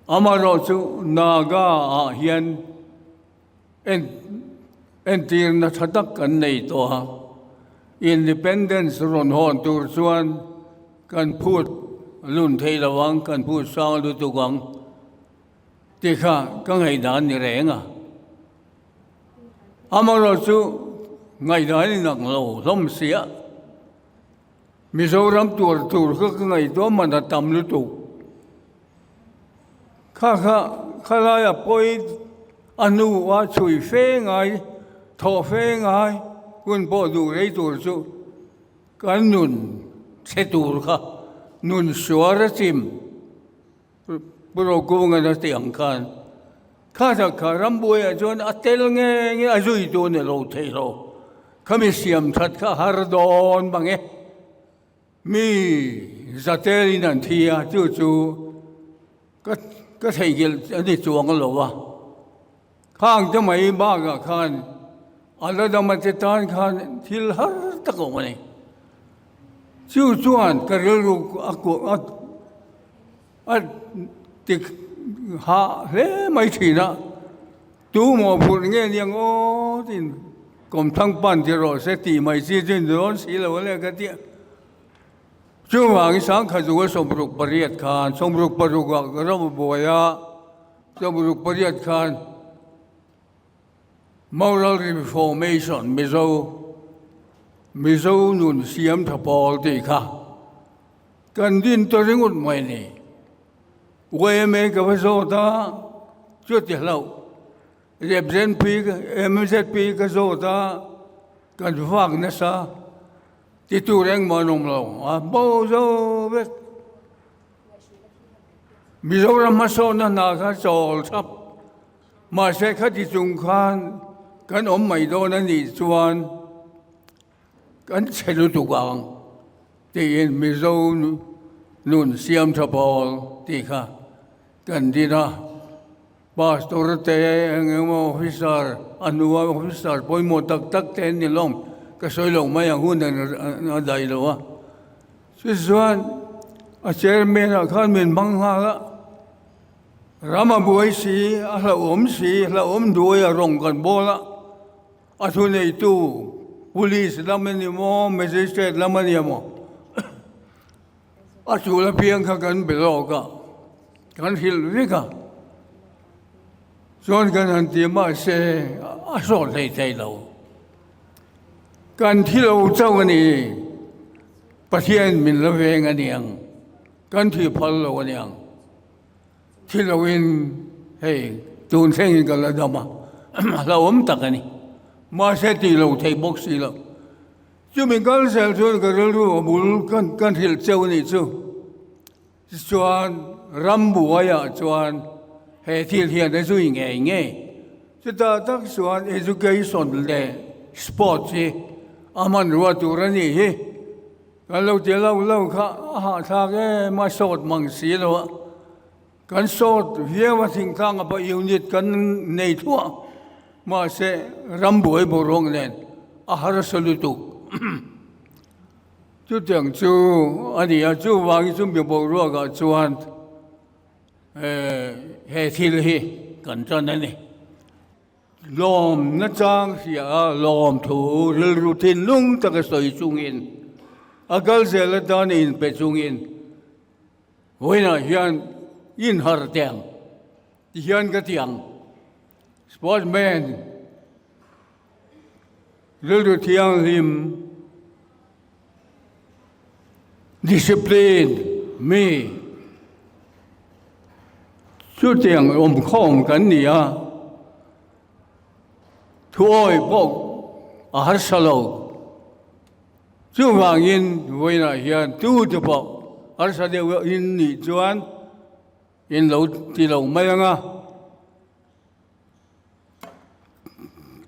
Amaherawhchu Naga ah hian. Entirna tha tak kan nei tawh a, Independence rawn hawn tur chuan kan phut lun thei lo ang, kan phut sang lutuk ang tih kha ka ngaihdan ni reng a. Amaherawhchu ngaihdan inang lo hlawm sia, Mizoram tuar tur kha ka ngaihtuah man a tam lutuk. Kha kha khalaia pawi a hnu a chhui fe ngai, thawh fe ngai hun pawh duh rei tur chu kan nun chhe tur kha nun suar a chim Pu Rokungan a tih ang khan kha tak kha rambuaiah chuan a tel nge nge a zui tu ni lo thei lo khami siam that kha har dawn mang e. Mi zatelin an thi a, chu chu ka ka theihnghilh a ni chuang lo a. Khang te mai bakah khan a la dama te tan khan thil har tak a awm a ni. Chu chuan ka rilru a a a ti hah hle mai thin a, tu mawhphurh nge niang aw tiin Kawmthang pan ti rawh se tih mai chi chu in dawn si lo ale ka tia. Chuvangin sangkha zual 68 khan 66 ah ka ram buai a, 68 khan Moral Reformation Mizo Mizo nun siam tha pawl tih kha kan din ta ringawt mai ni. YMA ka va zawt a, chuti hlauh. Represent MZP ka zawt a, kan vak nasa ti tur engmah an awm lo a, bo zo vek. Mizoram hmasawnna hna kha chawl thap, mahse khati chung khan kan awm mai dawn a nih chuan kan chhe lutuk ang tiin Mizo nun siam tha pawl tih kha kan din a. Pastor te eng emaw officer a hnua officer pawimawh tak tak te an ni lawm ka sawi lo mai ang hun a daih lo a chutichuan a chairman ah khan min hmang nghal a ram a buai si a hlauhawm si hlauhawm duai a rawng kan bawl a a thuneitu police lam a ni maw magistrate lam a ni emaw A tul apiang kha kan be lawk a, kan hrilh vek a, chuan kan han ti mahse a sawt hlei thei lo. Kan thi lo chauh a ni, Pathian min la veng a niang, kan thi phal lo a niang. Thi loin hei tun thlengin ka la dam a, hlauhawm tak a ni. Mahse tih lo thei bawk si lo. Chumi kal zel chuan ka rilru a bul kan kan hrilh cheu a nih chu. Tichuan ram buaiah chuan he thil hian a zui ngei ngei. Chutah tak chuan education leh sports hi a hmanrua tur a nih hi. Kan lo ti lo lo kha a hahthlak em a, sawt mang si lo a. Kan sawt viau a thingtlang a pawh unit kan nei thuah mahse ram buai boruak nen a harsa lutuk. Chutiang chu a ni a, chuvangin chu mi boruakah chuan he thil hi kan tan a ni. Lawm nachang hria a, lawm thu rilru thinlung taka sawi chungin, a kal zel atan inpe chungin vawiinah hian inhar teh ang tihian ka ti ang. Sportsman rilru thianghlim, discipline mi chutiang awmkhawm kan ni a, thuawi pawh a harsa lo. Chuvangin vawiinah hian tute pawh harsa deuh in nih chuan in lo ti lo mai ang a.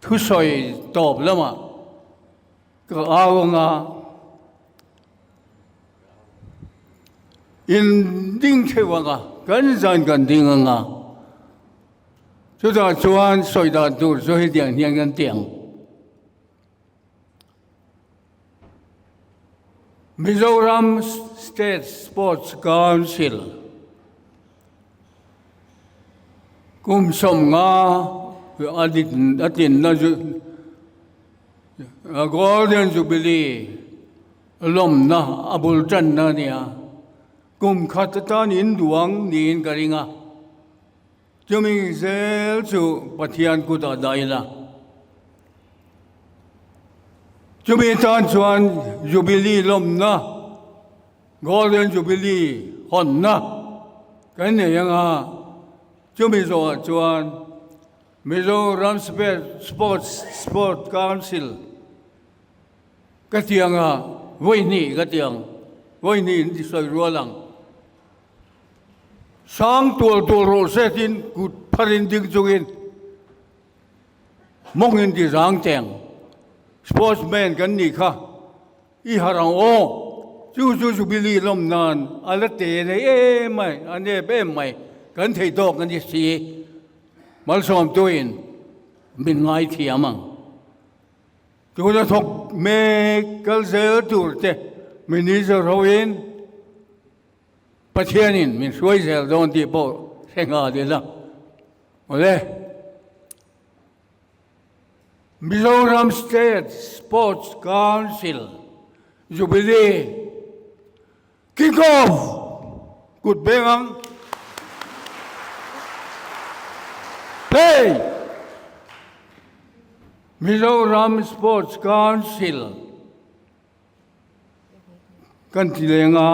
Thusawi tawp lamah ka au anga in ding theuh anga kan zan kan ding anga chutah chuan sawi dan tur chu hetiang hian kan ti ang. Mizoram State Sports Council kum 50 a tlinna Golden Jubilee lawmna a bul tanna a ni a, kum khat atan in duang niin ka ring a, chumi zel chu Pathian kutah dah ila. Chumi tan chuan Jubilee lawmna, Golden Jubilee hawnna kan nei ang a, chumi zawhah chuan Mizoram Sports Sport Council ka ti ang a, vawi hnih ka ti ang, vawi hnih in ti sawi rual ang. Sang tual tual rawh se tiin kut pharin ding chungin Mawng in ti zang teng sportsman kan nih kha i harh ang aw chu chu jubilee lawm nan a la te nei em mai a nep em mai kan thei tawk a ni si malsawm tuin min ngai thiam ang tuna thawk mek kal zel tur te minister ho in Pathianin min hruai zel dawn tih pawh hre nghal ila. Awle. Mizoram State Sports Council Jubilee Kick Off kut beng ang. Play! Mizoram Sports Council Kan ti leng a,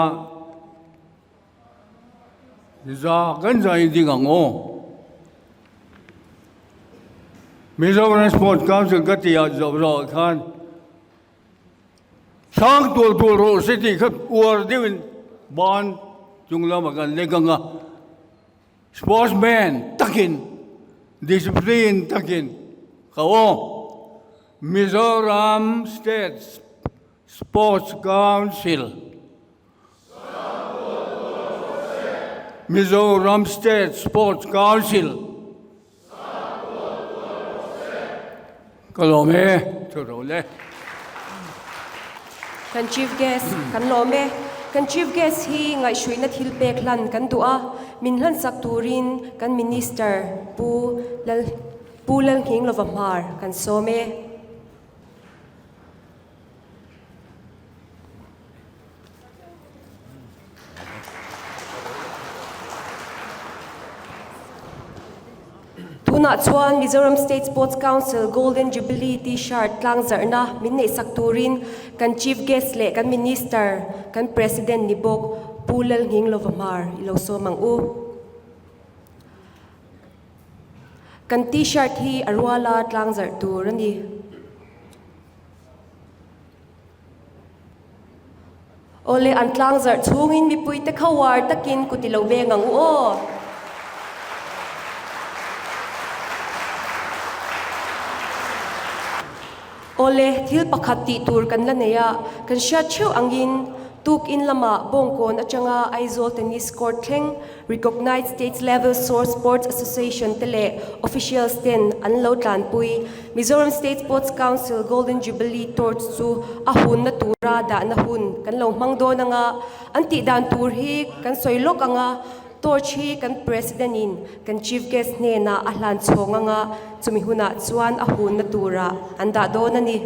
za kan zai ding ang aw. Mizoram Sports Council ka ti ah zawh zawh khan sang tual tual rawh se tih kha uar deuhin ban chung lamah kan lek ang a. Sportsman takin, discipline takin ka aw. Mizoram State Sports Council, Mizoram State Sports Council, Ka lawm e, thu ro le. Kan Chief Guest kan lawm e. Kan Chief Guest hi ngaihhruihna thil pek hlan kan duh a, min hlansak turin kan Minister Pu Lal Pu Lalnghinglova Hmar kan sawm e. Tunah chuan Mizoram State Sports Council Golden Jubilee T-shirt tlangzarhna min neihsak turin kan Chief Guest leh kan Minister, kan President ni bawk Pu Lalnghinglova Hmar i lo sawm ang u. Kan T-shirt hi a ruala tlangzarh tur a ni. Awle an tlang zarh chhungin mipuite kha uar takin kut i lo veng ang u aw. Awle, thil pakhat tih tur kan la nei a, kan hriat theuh angin tukin lamah Bawngkawn atanga Aizawl Tennis Court thleng Recognized States Level Source Sports Association te leh officials ten an lo tlanpui. Mizoram State Sports Council Golden Jubilee Torch chu a hunna tura dahna hun kan lo hmang dawn anga an tih dan tur hi kan sawi lawk anga Torch hi kan President in kan Chief Guest hnenah a hlan chhawng anga chumi hunah chuan a hunna turah an dah dawn a ni.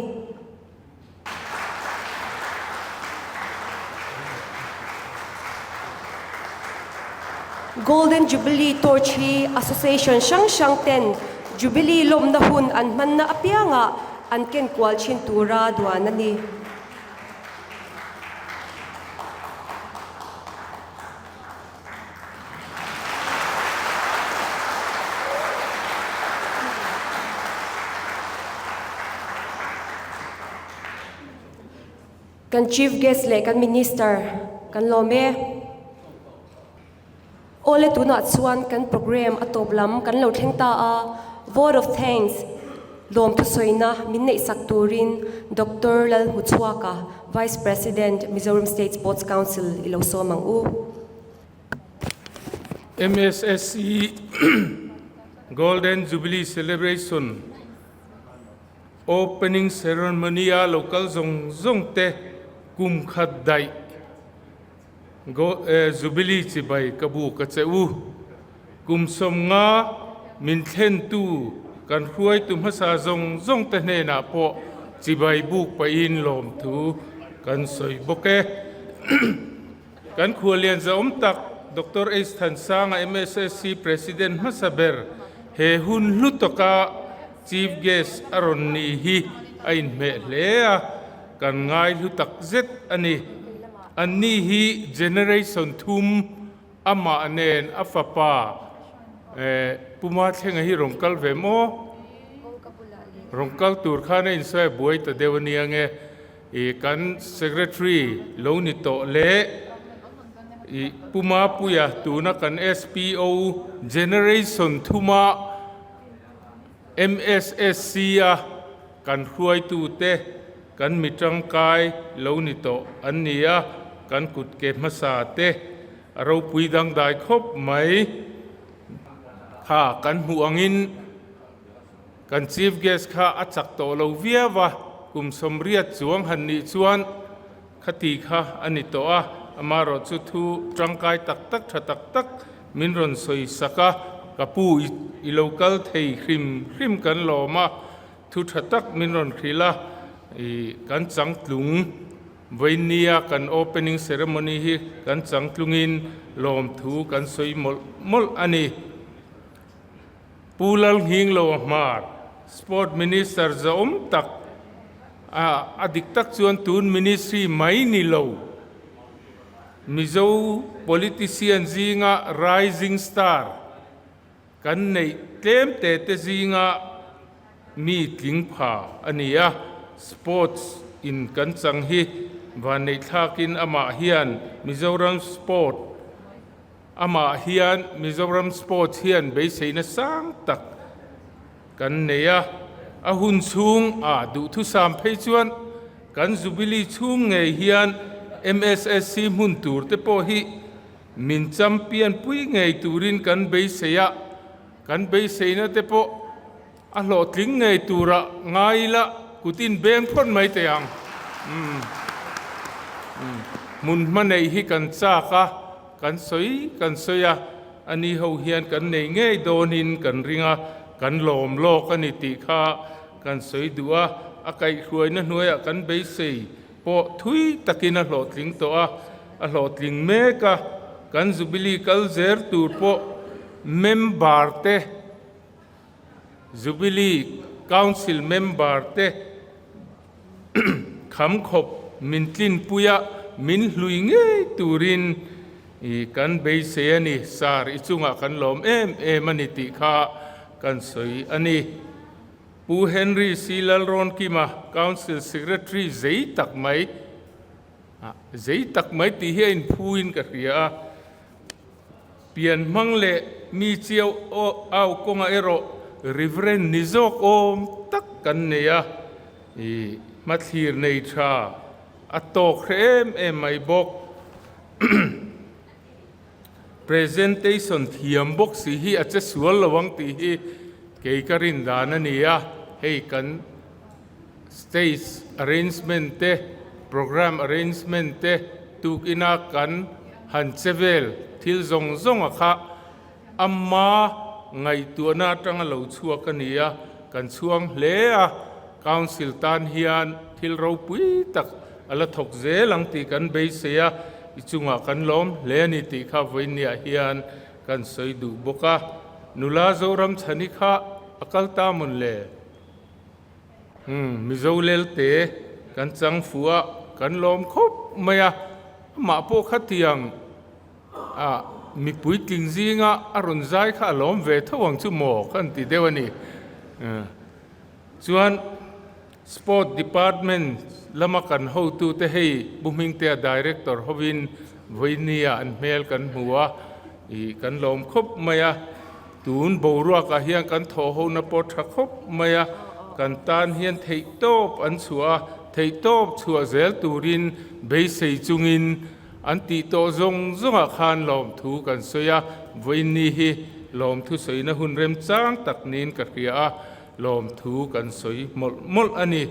Golden Jubilee Torch hi Association hrang hrang ten Jubilee lawmna hun an hmanna apiangah an ken kual thin tura duan a ni. Kan Chief Guest leh kan Minister kan lawm e. Awle tunah chuan kan program a tawp lam kan lo thleng ta a, Vote of Thanks lawm thusawina min neihsak turin Doctor Lalhmuchhuaka, Vice President, Mizoram State Sports Council i lo sawm ang u. MSSC Golden Jubilee Celebration Opening Ceremony a local zawng zawng te kum khat daih Jubilee chibai ka bu ka che u. Kum 50 min thlentu kan hruaitu hmasa zawng zawng te hnenah pawh chibai buk pahin lawmthu kan sawi bawk e. Kan khualian zahawm tak Doctor H Thansanga MSSC President hmasa ber he hun hlu tawka Chief Guest a rawn ni hi a inhmeh hle a, kan ngai hlu tak zet a ni. Anni hi generation thum amah nen a fapa Puma Thlenga hi rawn kal ve maw? Rawn kal tur khan a insawi a buai ta deuh a nia nge. I kan Secretary lo ni tawh leh i Pu Mapuia tuna kan SPO Generation thuma MSSC a kan hruaitute kan mi tangkai lo ni tawh an ni a, kan kut ke hmasa te a ropui dangdai khawp mai kha kan hmuh angin Kan Chief Guest kha a chak tawh lo viau a, kum 80 chuang han nih chuan khati kha a ni tawh a, amaherawhchu thu tangkai tak tak tha tak tak min rawn sawi sak a, ka pu i lo kal thei hrim hrim kan lawm a, thu tha tak min rawn hrilh a, i kan changtlung vawinia kan opening ceremony hi kan changtlungin lawmthu kan sawi mawlh mawlh a ni. Pu Lalnghinglo Hmar, Sport Minister zahawm tak a a dik tak chuan tun ministry mai ni lo. Mizo politician zinga rising star kan neih tlem te te zinga mi tling pha a ni a, sports in kan chang hi vanneihthlakin amah hian Mizoram sport Amah hian Mizoram Sports hian beiseina sang tak kan nei a, a hun chhung ah duhthusam phei chuan kan Jubilee chhung ngei hian MSSC hmun tur te pawh hi min champion pui ngei turin kan beisei a, kan beiseina te pawh a hlawhtling ngei tura ngai ila kut in beng phawt mai teh ang. Hmun hma neih hi kan chak a, kan sawi kan sawi a, a ni ho hian kan nei ngei dawnin kan ring a, kan lawm lawk a ni tih kha kan sawi duh a, a kaihhruaina hnuaiah kan beisei pawh thui takin a hlawhtling tawh a, a hlawhtling mek a, kan Jubilee kal zer tur pawh member te, Jubilee Council member te kham khawp min tlinpui a, min hlui ngei turin i kan beisei a ni. Sir, i chungah kan lawm em em a ni tih kha kan sawi a ni. Pu Henry C. Lalrawnkima, Council Secretary zei tak mai, zei tak mai tih hi a inphuin ka hria a. Pian hmang leh mi chiau au kawngah erawh Reverend ni zawk awm tak kan nei a. I hmathlir nei tha a tawk hre em em mai bawk. Presentation thiam bawk si hi a che sual lo ang tih hi kei ka rin dan a ni a, hei kan stage arrangement te, programme arrangement te tukina kan han che vel thil zawng zawng a kha Amma ngaihtuahna atanga lo chhuak a ni a, kan chhuang hle a, Council tan hian thil ropui tak a la thawk zel ang tih kan beisei a, i chungah kan lawm hle a ni tih kha vawiinniah hian kan sawi duh bawk a. Nula Zoramchhani kha a kal ta mawn le? Umm, Mizo lelte kan chang fuh a, kan lawm khawp mai a, amah pawh khatiang A mipui tling zinga a rawn zai kha a lawm ve tho ang chu maw ka han ti deuh a ni. Chuan Sport Department lama kan hotute hei Bu Hmingtea Director hovin vawinia an hmel kan hmu a, ih kan lawm khawp mai a. Tun boruakah hian kan thawhhona pawh tha khawp mai a, kan tan hian theihtawp an chhuah a, theihtawp chhuah zel turin beisei chungin An tih tawh zawng zawngah khan lawmthu kan sawi a, vawiinni hi lawmthu sawina hun remchang tak niin ka hria a, lawmthu kan sawi mawlh mawlh a ni.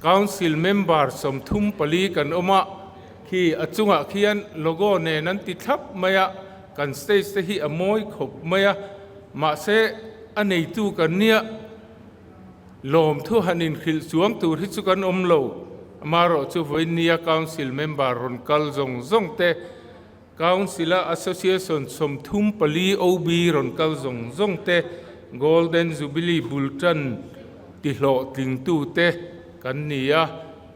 Council member 34 kan awm a, khi a chungah khian logo nen an ti thlap mai a, kan stage te hi a mawi khawp mai a, mahse a neitu kan nia. Lawmthu han inhrilh chuang tur hi chu kan awm lo. Amaherawhchu vawiinnia Council member rawn kal zawng zawng te, Council-a Association 34 OB rawn kal zawng zawng te, Golden Jubilee bul tan tihlawhtlingtu te kan ni a.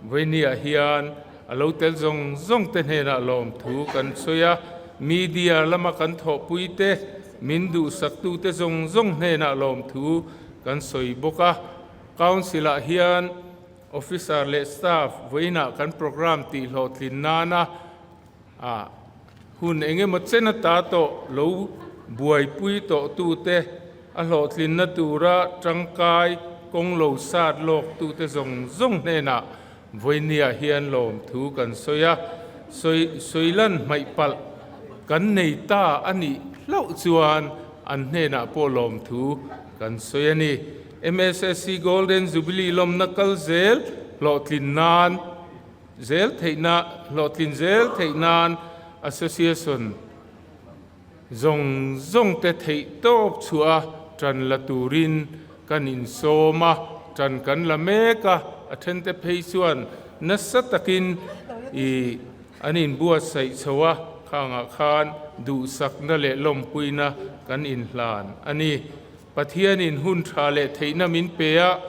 Vawiinniah hian a lo tel zawng zawng te hnenah lawmthu kan sawi a. Media lama kan thawhpui te, min duhsaktute zawng zawng hnenah lawmthu Kan sawi bawk a, Council ah hian Officer leh Staff vawiinah kan programme tih hlawhtlin nana ah hun eng emaw chen ata tawh lo buaipui tawh tute a hlawhtlinna tura tangkai kawng lo sat lawk tute zawng zawng hnenah vawinia hian lawmthu kan sawi a, sawi sawilan hmaih palh kan nei ta a nih hlauh chuan an hnenah pawh lawmthu kan sawi a ni. MSSC Golden Jubilee lawmna kal zel hlawhtlin nan zel theihna hlawhtlin zel theih nan Association zawng zawng te theih tawp chhuah a tan la turin kan insawm a, tan kan la mek a, a thente phei chuan nasa takin ih an inbuatsaih chho a, khangah khan duhsakna leh lawmpuina kan inhlan a ni. Pathianin hun tha leh theihna min pe a,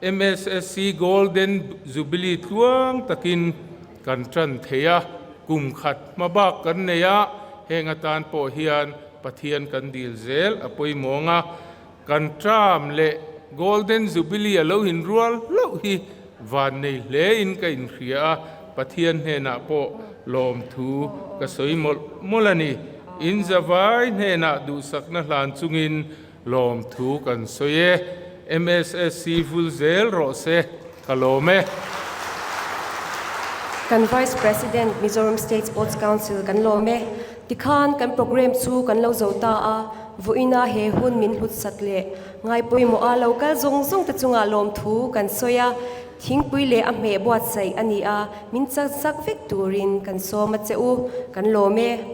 MSSC Golden Jubilee tluang takin kan tan thei a, kum khat hma bak kan nei a, heng atan pawh hian Pathian kan dil zel a pawimawng a, kan term leh Golden Jubilee a lo inrual hlauh hi van nei hlein ka inhria a, Pathian hnenah pawh lawmthu ka sawi mawlh mawlh a ni. In zavai hnenah duhsakna hlan chungin Lawmthu kan sawi e. MSSC vul zel rawh se, ka lawm e. Kan Vice President, Mizoram State Sports Council kan lawm e. Tikhan kan programme chu kan lo zo ta a, vawiina he hun min hlut sat leh ngai pawimawh a lo kal zawng zawng te chungah lawmthu kan sawi a, thingpui leh a hmeh buatsaih a ni a, min chak chak vek turin kan sawm a che u, kan lawm e.